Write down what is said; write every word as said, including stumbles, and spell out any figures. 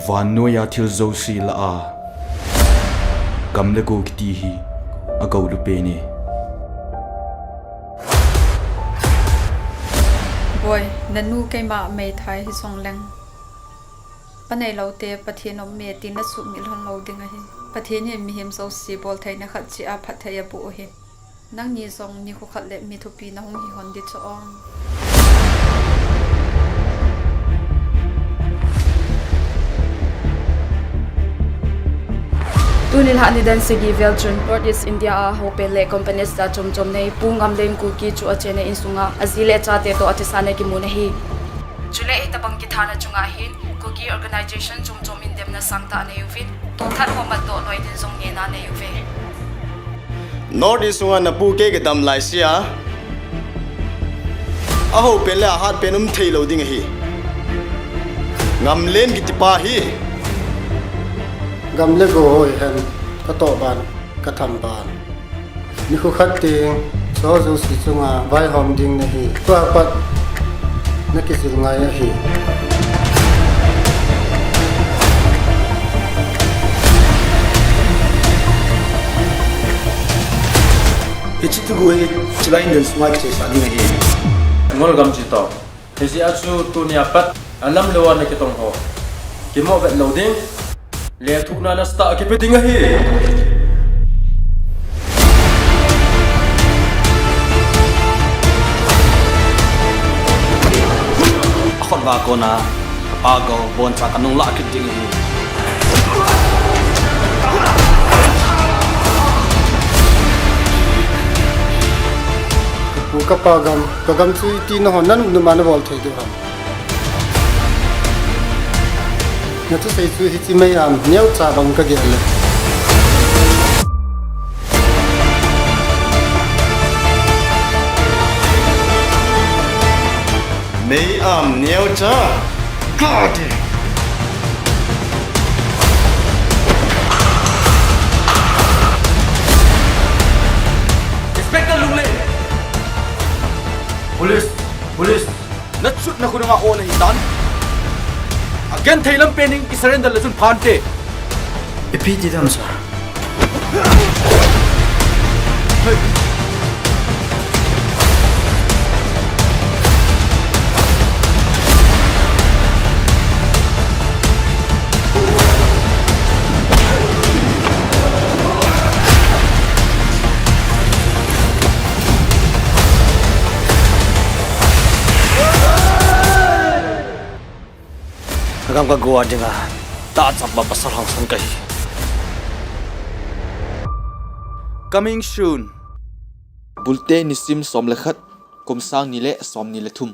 Vannoiya thil jouse lah a, gam le go kiti hi agou lupeh e. Boi, nanu keima meithai hijongleng, pa neilou te Pathen um e ti nasuhmil lhon lou ding ahi. Pathen in mihem jouse boltheina khat cheh a phatthei aboh ahi. Nangni jong nikho khat le mi thupi nahung hi lhon ding chu o. Tuni lha nidan sagi vel chun North East India a hopen le companies chomchom nei Pu Ngamlen Kuki chu achena insunga aji le achate toh athisan akimun ahi. Chule hitabang kithana chunga hin Kuki organization chomchom in demna sangtah anei uvin, tolthat ho matdoh loi din jong ngehna anei uve. North East sunga napu kei kadam laisea, ahopen le ahatpen umthei lou ding ahi. Ngamlen kitipa hi gam le go ho ihen katoh ban, katham ban. Nikho khat teng, soh jouse chunga vaihom ding nahi. Tua pat nakijil ngai ahi. Hiche thuguh hi chulai in den sunga kichoisah ding ahi. Ngol gam chito. Hijeh a chu tunia pat alamlou a nakitong ho kimoh vet lou ding, lethuhna nasatah a kipe ding ahi. Akhut uva kona kapa gou boncha kanung lah kit ding ahi. Kapu kapa gam, kagam chu iti nahon nanum num a nabol thei diu ham? Nathusei chu hiche mei-am neocha bang kagel e. Mei-am neocha? Kati. Inspector Lunglei! Police! Police! Nachutna khununga o nahitan. Agenthei lampen in i surrender le chun phante. Ipi ti dam, sir? Kagam kagou a dinga tahchapa pasal hangsan kahi. Coming soon. Bulte nisim som le khat, kum sang ni le som ni le thum.